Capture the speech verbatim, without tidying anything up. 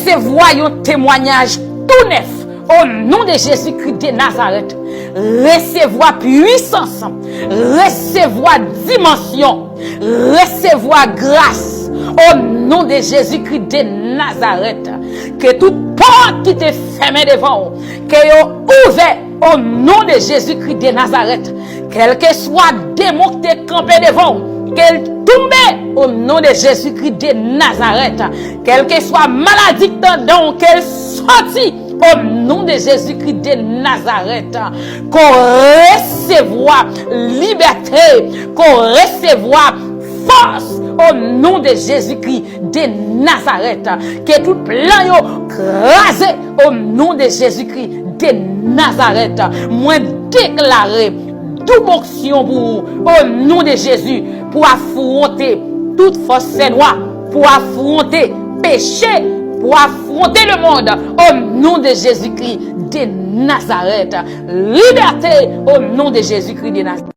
Resevwa yon temwayaj tou nèf, o non de Jezikri de Nazarèt. Resevwa pwisans, resevwa dimansyon, resevwa gras, o non de Jezikri de Nazarèt. Ke tout pòt ki te fèmen devan w, ke yo ouvè, o non de Jezikri de Nazarèt. Kèlkeswa demon ki te kanpe devan w, ke l tonbe, o non de Jezikri de Nazarèt. Kèlkeswa maladi ki t anndan w, ke l soti, o non de Jezikri de Nazarèt. Ke w resevwa libète, ke w resevwa fòs, o non de Jezikri de Nazarèt. Ke tout plan yo kraze, o non de Jezikri de Nazarèt. Mwen deklare doub onksyon pou ou, o non de Jezi, pou afwonte tout fòs fènwa, pou afwonte peche, pou afwonte lemonn, o non de Jezikri de Nazarèt. Libète, o non de Jezikri de Nazarèt.